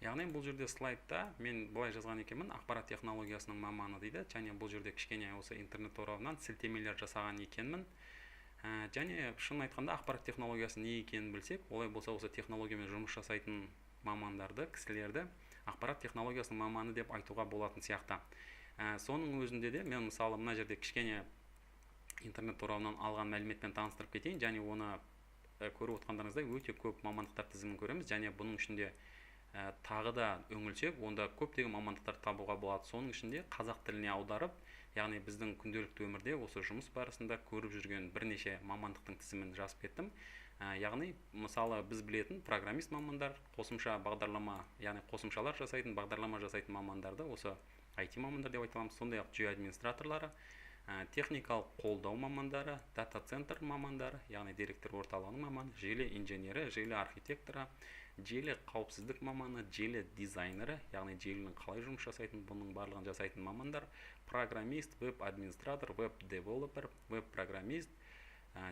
Яғни бұл жерде слайдта мен былай жазған екенмін, ақпарат технологиясының маманы дейді, және бұл жерде кішкене осы интернет торабынан сілтемелер жасаған екенмін. Және шынын айтқанда ақпарат технологиясы не екенін білсек, олай болса осы технологиямен жұмыс жасайтын мамандарды, кісілерді ақпарат технологиясының маманы деп айтуға болатын сияқты. Соның өзінде де мен мысалы мына жерде кішкене интернет торабынан алған мәліметпен таныстырып кетейін, және оны көріп отқандарыңыздай өте көп мамандықтар тізімін көреміз, және бұның ішінде тағы да үңілсек, онда көптеген мамандықтар табуға болады. Соның ішінде қазақ тіліне аударып, яғни біздің күнделікті өмірде осы жұмыс барысында көріп жүрген бірнеше мамандықтың тізімін жазып кеттім. Яғни мысалы біз білетін программист мамандар, қосымша бағдарлама, яғни қосымшалар жасайтын, бағдарлама жасайтын мамандарды осы IT мамандар деп айта аламыз. Сондай-ақ жүйе администраторлары, техникалық қолдау мамандары, дата-центр мамандары, яғни деректер орталығының маманы, желі инженері, желі архитекторы, желі қауіпсіздік маманы, желі дизайнері, яғни желінің қалай жұмыс жасайтын, бұның барлығын жасайтын мамандар, программист, веб-администратор, веб-девелопер, веб-программист,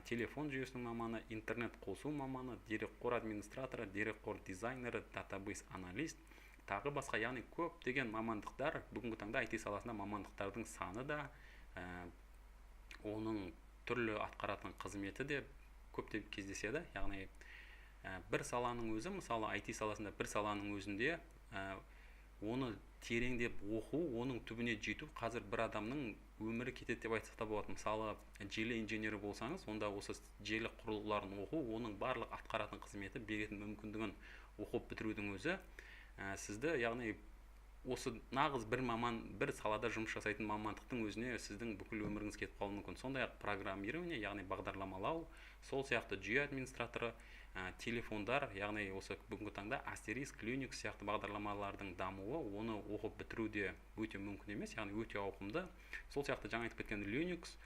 телефон жүйесінің маманы, интернет қосу маманы, дерекқор администраторы, дерекқор дизайнері, датабейс аналист, тағы басқа, яғни көптеген мамандықтар. Бүгінгі таңда IT саласында мамандықтардың саны да, оның түрлі атқаратын қызметі де көптеп кездеседі. Яғни бір саланың өзі, мысалы IT саласында бір саланың өзінде оны тереңдеп оқу, оның түбіне жету қазір бір адамның өмірі кетеді деп айтсақ та болады. Мысалы желі инженері болсаңыз, онда осы желі құрылғыларын оқу, оның барлық атқаратын қызметі, беретін мүмкіндігін оқып бітірудің өзі сізді, яғни осы нағыз бір маман, бір салада жұмыс жасайтын мамандықтың өзіне сіздің бүкіл өміріңіз кетіп қалуы мүмкін. Сондай-ақ программирование, яғни бағдарламалау, сол сияқты жүйе администраторы, телефондар, яғни осы бүгінгі таңда Asterisk, Linux сияқты бағдарламалардың дамуы, оны оқып бітіру де өте мүмкін емес, яғни өте ауқымды. Сол сияқты жаңа айтып кеткен Linux,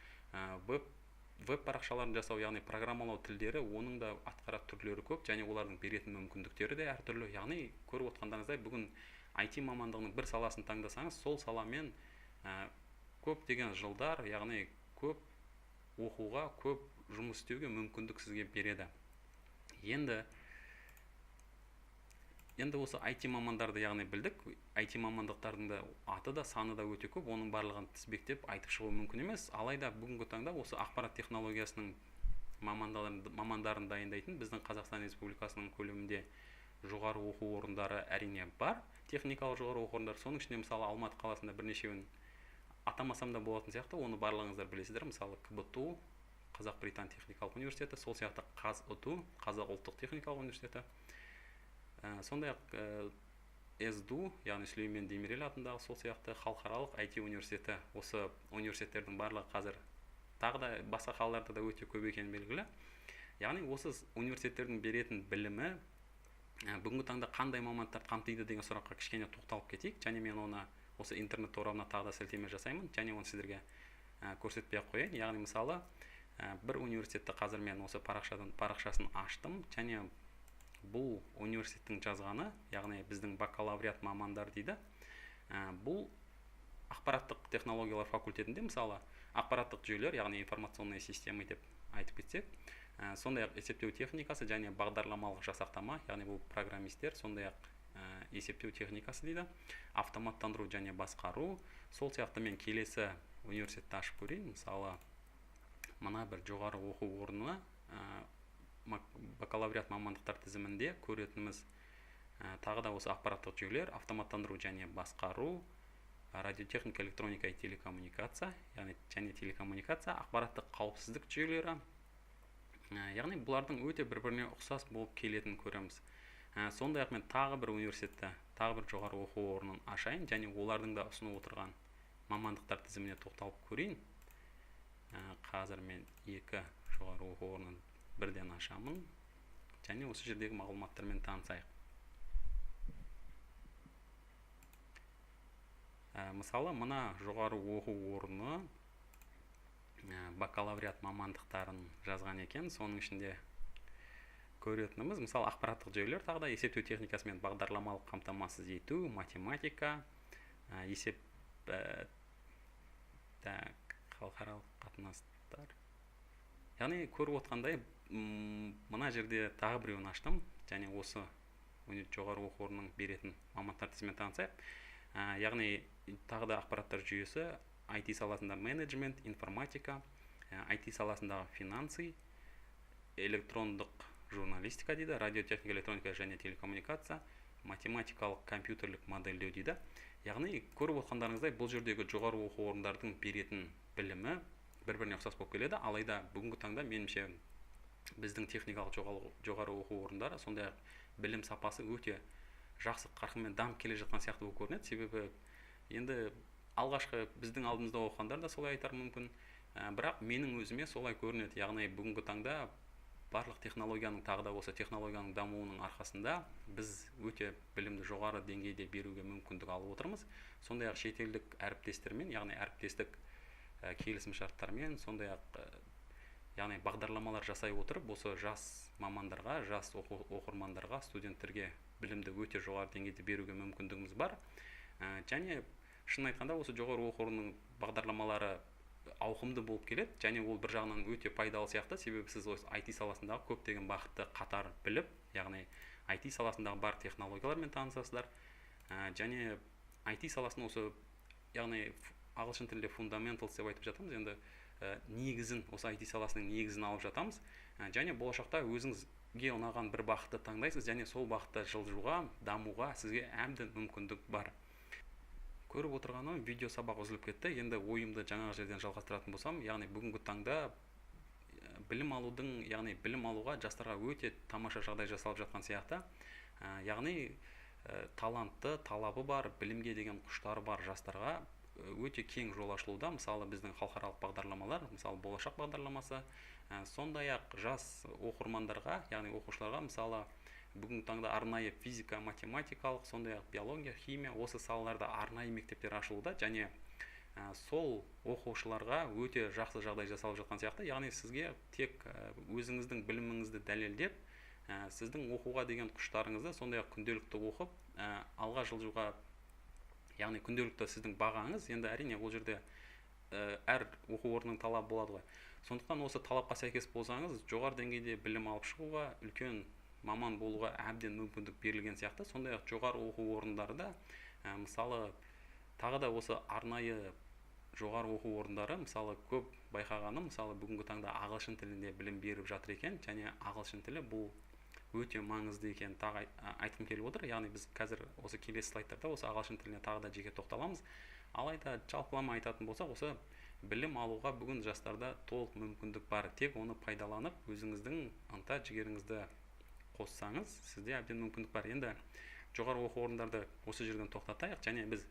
веб парақшаларын жасау, яғни программалау тілдері, оның да атқаратын түрлері көп, және олардың беретін мүмкіндіктері де әртүрлі. Яғни көріп отқандарыңыздай, бүгін IT мамандығының бір саласын таңдасаңыз, сол саламен көптеген жылдар, яғни көп оқуға, көп жұмыс істеуге мүмкіндік сізге береді. Енді осы IT мамандарды, яғни білдік. IT мамандықтардың да аты да, саны да өте көп, оның барлығын тізбектеп айтып шығу мүмкін емес. Алайда бүгінгі таңда осы ақпарат технологиясының мамандарын дайындайтын біздің Қазақстан Республикасының көлемінде жоғары оқу орындары әрине бар, техникалық жоғары оқу орындары. Соның ішінде мысалы Алматы қаласында бірнешеуін атамасам да болатын сияқты, оны барлығыңыздар білесіздер. Мысалы КБТУ, Қазақ Британ техникалық университеті, сол сияқты ҚазҰТУ, Қазақ ұлттық техникалық университеті, сондай-ақ СДУ, яғни Сүлеймен Демирел атындағы, сол сияқты халықаралық IT университеті. Осы университеттердің барлығы қазір тағы да басқа қалаларда да өте көп екені белгілі. Яғни осы университеттердің беретін білімі бүгінгі таңда қандай мамандықтарды қамтиды деген сұраққа кішкене тоқталып кетейік. Және мен оны осы интернет торабына тағы да сілтеме жасаймын, және оны сіздерге көрсетпей ақ қояйын. Яғни мысалы бір университетті қазір мен осы парақшасын аштым, және бұл университеттің жазғаны, яғни біздің бакалавриат мамандар дейді. Бұл ақпараттық технологиялар факультетінде мысалы ақпараттық жүйелер, яғни информационные системы деп айтып кетсек, сондай-ақ есептеу техникасы және бағдарламалық жасақтама, яғни бұл программистер, сондай-ақ есептеу техникасы дейді, автоматтандыру және басқару. Сол сияқты мен келесі университетті ашып көрейін. Мысалы мына бір жоғары оқу орнына бакалавриат мамандықтар тізімінде көретініміз тағы да осы ақпараттық жүйелер, автоматтандыру және басқару, радиотехника, электроника и телекоммуникация, яғни және телекоммуникация, ақпараттық қауіпсіздік жүйелері. Яғни бұлардың өте бір-біріне ұқсас болып келетінін көреміз. Сондай-ақ мен тағы бір университетті, тағы бір жоғары оқу орнын ашайын, және олардың да ұсынып отырған мамандықтар тізіміне тоқталып көрейін. Қазір мен екі жоғары оқу орнын бірден ашамын, және осы жердегі мағлұматтармен танысайық. Мысалы, мына жоғары оқу орны бакалавриат мамандықтарын жазған екен. Соның ішінде көретініміз, мысалы, ақпараттық жүйелер, тағы да есептеу техникасы мен бағдарламалық қамтамасыз ету, математика, есеп, так, халықаралық қатынастар. Яғни көріп отқандай, мына жерде тағы біреуін аштым, және осы Жоғары оқу орнының беретін мамандықтар тізімімен танысайық. Яғни тағы да ақпараттар жүйесі, IT саласында менеджмент, информатика, IT саласындағы финансы, электрондық журналистика дейді, радиотехника, электроника және телекоммуникация, математикалық компьютерлік модельдеу дейді. Яғни көріп отқандарыңыздай, бұл жердегі жоғары оқу орындардың беретін білімі бір-біріне ұқсас болып келеді. Алайда бүгінгі таңда меніңше біздің техникалық жоғары оқу орындары, сондай-ақ білім сапасы өте жақсы қарқынмен дамып келе жатқан сияқты болып көрінеді. Себебі енді алғашқы біздің алдымызда оқығандар да солай айтар мүмкін, бірақ менің өзіме солай көрінеді. Яғни бүгінгі таңда барлық технологияның, тағы да осы технологияның дамуының арқасында біз өте білімді жоғары деңгейде беруге мүмкіндік алып отырмыз. Сондай-ақ шетелдік әріптестермен, яғни әріптестік келісімшарттармен, сондай-ақ яғни бағдарламалар жасай отырып, осы жас мамандарға, жас оқырмандарға, студенттерге білімді өте жоғары деңгейде беруге мүмкіндігіміз бар. Және шын айтқанда, осы жоғары оқу орнының бағдарламалары ауқымды болып келеді және ол бір жағынан өте пайдалы сияқты. Себебі сіз осы IT саласындағы көптеген бағытты қатар біліп, яғни IT саласындағы бар технологиялармен танысасыздар. Және IT саласының осы, яғни ағылшын тілінде fundamentals деп айтып жатамыз, енді негізін, осы IT саласының негізін алып жатамыз. Және болашақта өзіңізге ұнаған бір бағытты таңдайсыз және сол бағытта жылжуға, дамуға сізге әбден мүмкіндік бар. Көріп отырғаным, видео сабақ үзіліп кетті. Енді ойымды жаңағы жерден жалғастыратын болсам, яғни бүгінгі таңда білім алудың, яғни білім алуға жастарға өте тамаша жағдай жасалып жатқан сияқты. Яғни талантты, талабы бар, білімге деген құштары бар жастарға өте кең жол ашылуда. Мысалы, біздің халықаралық бағдарламалар, мысалы Болашақ бағдарламасы, сондай-ақ жас оқырмандарға, яғни оқушыларға, мысалы, бүгінгі таңда арнайы физика, математикалық, сондай-ақ биология, химия, осы салаларда арнайы мектептер ашылуда және сол оқушыларға өте жақсы жағдай жасалып жатқан сияқты. Яғни сізге тек өзіңіздің біліміңізді дәлелдеп, сіздің оқуға деген құштарыңызды, сондай-ақ күнделікті оқып, алға жылжуға, яғни күнделікті сіздің бағаңыз, енді әрине ол жерде әр оқу орнының талабы болады ғой. Сондықтан осы талапқа сәйкес болсаңыз, жоғары деңгейде білім алып шығуға, үлкен маман болуға әбден мүмкіндік берілген сияқты. Сондай-ақ жоғары оқу орындары да, мысалы, тағы да осы арнайы жоғары оқу орындары, мысалы, көп байқағаным, мысалы, бүгінгі таңда ағылшын тілінде білім беріп жатыр екен және ағылшын тілі бұл өте маңызды екен тағы айтқым келіп отыр. Яғни біз қазір осы келесі слайдтарда осы ағылшын тіліне тағы да жеке тоқталамыз. Алайда жалпылама айтатын болсақ, осы білім алуға бүгін жастарда толық мүмкіндік бар. Тек оны пайдаланып, өзіңіздің ынта жігеріңізді қоссаңыз, сізде әбден мүмкіндік бар. Енді жоғары оқу орындарды осы жерден тоқтатайық және біз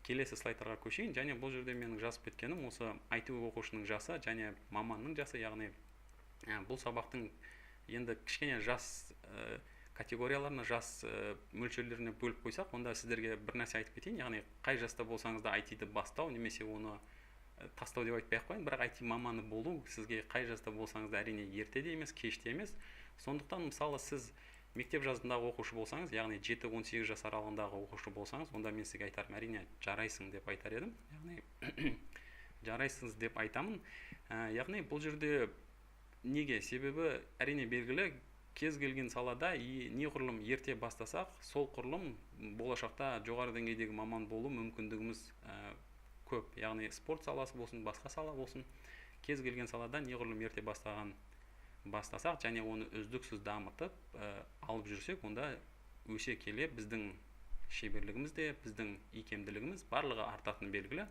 келесі слайдтарға көшейін. Және бұл жерде менің жазып кеткенім осы IT оқушының жасы және маманның жасы, яғни бұл сабақтың енді кішкене жас категорияларына, жас мөлшерлеріне бөліп қойсақ, онда сіздерге бір нәрсе айтып кетейін. Яғни қай жаста болсаңыз да IT-ді бастау немесе оны тастау деп айтпай ақ қояйын, бірақ IT маманы болу сізге қай жаста болсаңыз да әрине ерте де емес, кеш те емес. Сондықтан мысалы сіз мектеп жасындағы оқушы болсаңыз, яғни 7-18 жас аралығындағы оқушы болсаңыз, онда мен сізге айтарым, әрине жарайсың деп айтар едім. Яғни жарайсыз деп айтамын. Яғни бұл жерде неге? Себебі әрине белгілі, кез келген салада неғұрлым ерте бастасақ, сол құрылым болашақта жоғары деңгейдегі маман болу мүмкіндігіміз көп. Яғни спорт саласы болсын, басқа сала болсын, кез келген салада неғұрлым ерте бастасақ және оны үздіксіз дамытып алып жүрсек, онда өсе келе біздің шеберлігіміз де, біздің икемділігіміз барлығы артатыны белгілі.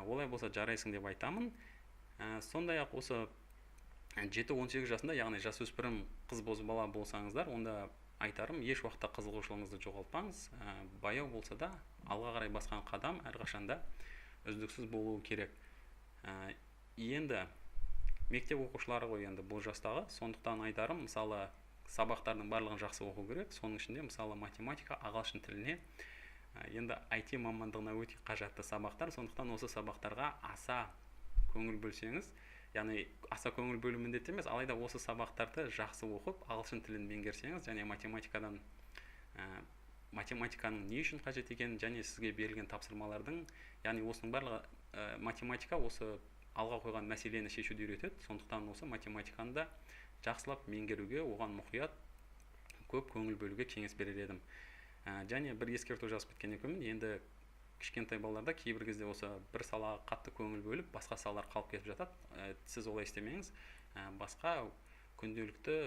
Олай болса жарайсың деп айтамын. Сондай-ақ осы 7-18 жасында, яғни жасөспірім қыз бозбала болсаңыздар, онда айтарым, еш уақытта қызығушылығыңызды жоғалтпаңыз. Баяу болса да алға қарай басқан қадам әрқашанда үздіксіз болуы керек. Енді мектеп оқушылары ғой енді бұл жастағы, сондықтан айтарым, мысалы, сабақтардың барлығын жақсы оқу керек. Соның ішінде мысалы математика, ағылшын тіліне, енді IT мамандығына өте қажетті сабақтар. Сондықтан осы сабақтарға аса көңіл бөлсеңіз, яғни аса көңіл бөлу міндетті емес, алайда осы сабақтарды жақсы оқып, ағылшын тілін меңгерсеңіз және математиканың не үшін қажет екенін және сізге берілген тапсырмалардың, яғни осының барлығы математика осы алға қойған мәселені шешуді үйретеді. Сондықтан осы математиканы да жақсылап меңгеруге, оған мұқият көп көңіл бөлуге кеңес берер едім. Және бір ескерту жазып кеткен екенмін. Енді кішкентай балаларда кейбір кезде осы бір салаға қатты көңіл бөліп, басқа салалар қалып кетіп жатады. Сіз олай істемеңіз. Басқа күнделікті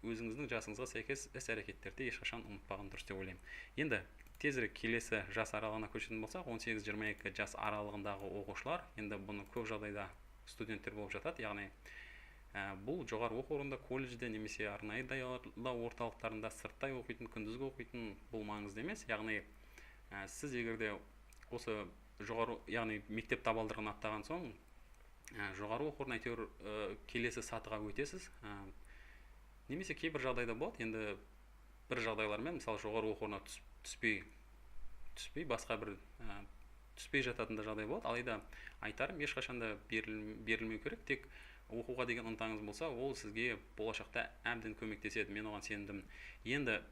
өзіңіздің жасыңызға сәйкес іс-әрекеттерді ешқашан ұмытпаған дұрыс деп ойлаймын. Енді тезірек келесі жас аралығына көшетін болсақ, 18-22 жас аралығындағы оқушылар, енді бұны көп жағдайда студенттер болып жатады, яғни бұл жоғары оқу орнында, колледжде немесе арнайы даярлау орталықтарында сырттай оқитын, күндізгі оқитын, бұл маңызды емес. Яғни сіз егер де осы жоғары, яғни мектеп табалдырығын аттаған соң жоғары оқу орнына әйтеуір келесі сатыға өтесіз. Немесе кейбір жағдайда болады, енді бір жағдайлармен, мысалы, жоғары оқу орнына түспей басқа бір түспей жататын да жағдай болады. Алайда айтарым, ешқашан да берілмеу керек. Тек оқуға деген ынтаңыз болса, ол сізге болашақта әбден көмектеседі, мен оған сендім. Енді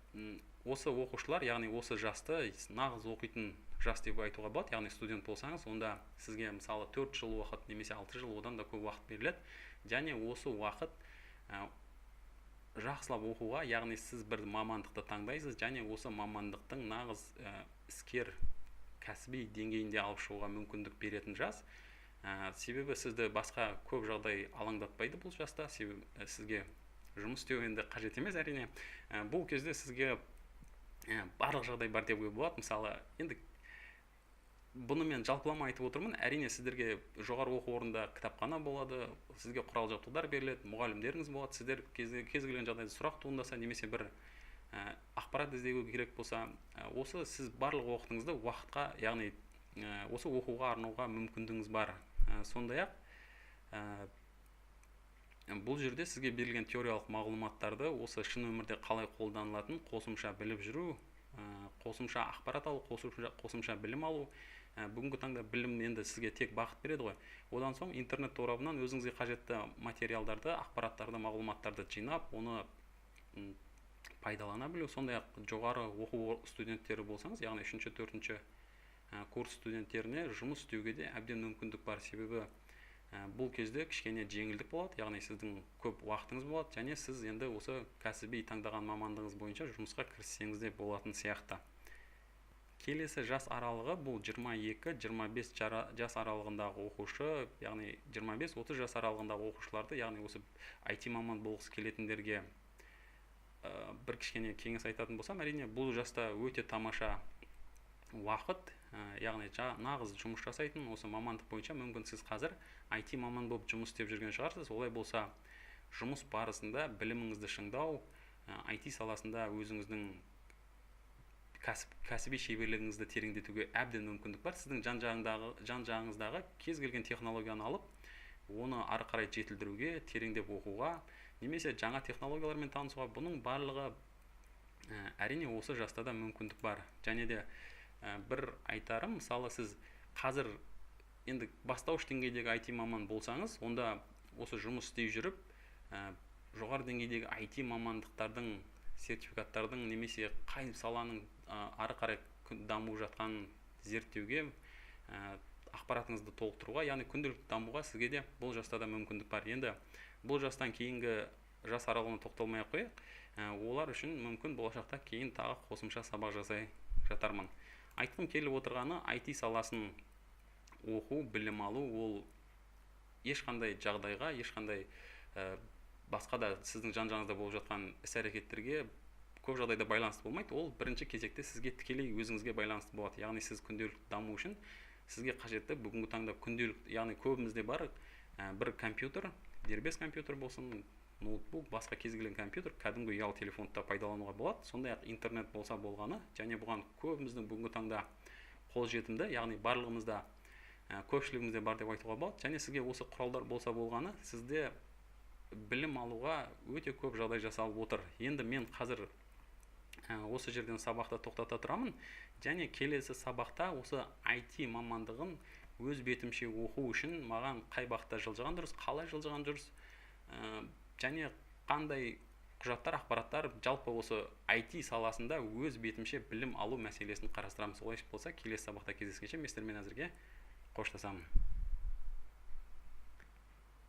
осы оқушылар, яғни осы жасты нағыз оқитын жас деп айтуға болады. Яғни студент болсаңыз, онда сізге мысалы 4 жыл уақыт немесе 6 жыл, одан да көп уақыт беріледі. Және осы уақыт жақсылап оқуға, яғни сіз бір мамандықты таңдайсыз және осы мамандықтың нағыз іскер кәсіби деңгейінде алып шығуға мүмкіндік беретін жас. Себебі сізді басқа көп жағдай алаңдатпайды бұл жаста, себебі сізге жұмыс істеу енді қажет емес әрине. Бұл кезде сізге барлық жағдай бар деуге болады. Мысалы, енді бұны мен жалпылама айтып отырмын. Әрине сіздерге жоғары оқу орнында кітапхана болады, сізге құрал жабдықтар беріледі, мұғалімдеріңіз болады. Сіздер кез келген жағдайда сұрақ туындаса немесе бір ақпарат іздеу керек болса, осы сіз барлық уақытыңызды уақытқа, яғни осы оқуға арнауға мүмкіндігіңіз бар. Сондай-ақ бұл жерде сізге берілген теориялық мағлұматтарды осы шын өмірде қалай қолданылатынын қосымша біліп жүру, қосымша ақпарат алу, қосымша білім алу. Бүгінгі таңда білім енді сізге тек бағыт береді ғой. Одан соң интернет торабынан өзіңізге қажетті материалдарды, ақпараттарды, мағлұматтарды жинап, оны пайдалана білу. Сондай-ақ жоғары оқу студенттері болсаңыз, яғни 3-ші, 4-ші курс студенттеріне жұмыс істеуге де әбден мүмкіндік бар. Себебі бұл кезде кішкене жеңілдік болады, яғни сіздің көп уақытыңыз болады және сіз енді осы кәсіби таңдаған мамандығыңыз бойынша жұмысқа кіріссеңіз де болатын сияқты. Келесі жас аралығы бұл 22-25 жас аралығындағы оқушы, яғни 25-30 жас аралығындағы оқушыларды, яғни осы IT маман болғысы келетіндерге бір кішкене кеңес айтатын болсам, әрине бұл жаста өте тамаша уақыт, яғни нағыз жұмыс жасайтын осы мамандық бойынша мүмкін сіз қазір IT маман болып жұмыс істеп жүрген шығарсыз. Олай болса, жұмыс барысында біліміңізді шыңдау, IT саласында өзіңіздің кәсіби шеберлігіңізді тереңдетуге әбден мүмкіндік бар. Сіздің жан жағыңыздағы кез келген технологияны алып, оны ары қарай жетілдіруге, тереңдеп оқуға, немесе жаңа технологиялармен танысуға, бұның барлығы әрине осы жаста да мүмкіндік бар. Және де бір айтарым, мысалы, сіз қазір енді бастауыш деңгейдегі IT маман болсаңыз, онда осы жұмыс істей жүріп, жоғары деңгейдегі IT мамандықтардың, сертификаттардың немесе қай саланың ары қарай даму жатқанын зерттеуге, ақпаратыңызды толықтыруға, яғни күнделікті дамуға сізге де бұл жаста да мүмкіндік бар. Енді бұл жастан кейінгі жас аралығына тоқталмай ақ қояйық, олар үшін мүмкін болашақта кейін тағы қосымша сабақ жасай жатармын. Айтқым келіп отырғаны, IT саласын оқу, білім алу ол ешқандай жағдайға, ешқандай басқа да сіздің жан-жағыңызда болып жатқан іс-әрекеттерге көп жағдайда байланысты болмайды. Ол бірінші кезекте сізге тікелей өзіңізге байланысты болады. Яғни сіз күнделікті даму үшін сізге қажетті бүгінгі таңда күнделікті, яғни көбімізде бар бір компьютер, дербес компьютер болсын, ноутбук, басқа кез келген компьютер, кәдімгі ұялы телефонды да пайдалануға болады. Сондай-ақ интернет болса болғаны, және бұған көбіміздің бүгінгі таңда қолжетімді, яғни барлығымызда, көпшілігімізде бар деп айтуға болады. Және сізге осы құралдар болса болғаны, сізде білім алуға өте көп жағдай жасалып отыр. Енді мен қазір осы жерден сабақты тоқтата тұрамын және келесі сабақта осы IT мамандығын өз бетімше оқу үшін маған қай бағытта жылжыған дұрыс, қалай жылжыған дұрыс, және қандай құжаттар, ақпараттар, жалпы осы IT саласында өз бетімше білім алу мәселесін қарастырамыз. Олай болса, келесі сабақта кездескенше мен сіздермен әзірге қоштасамын.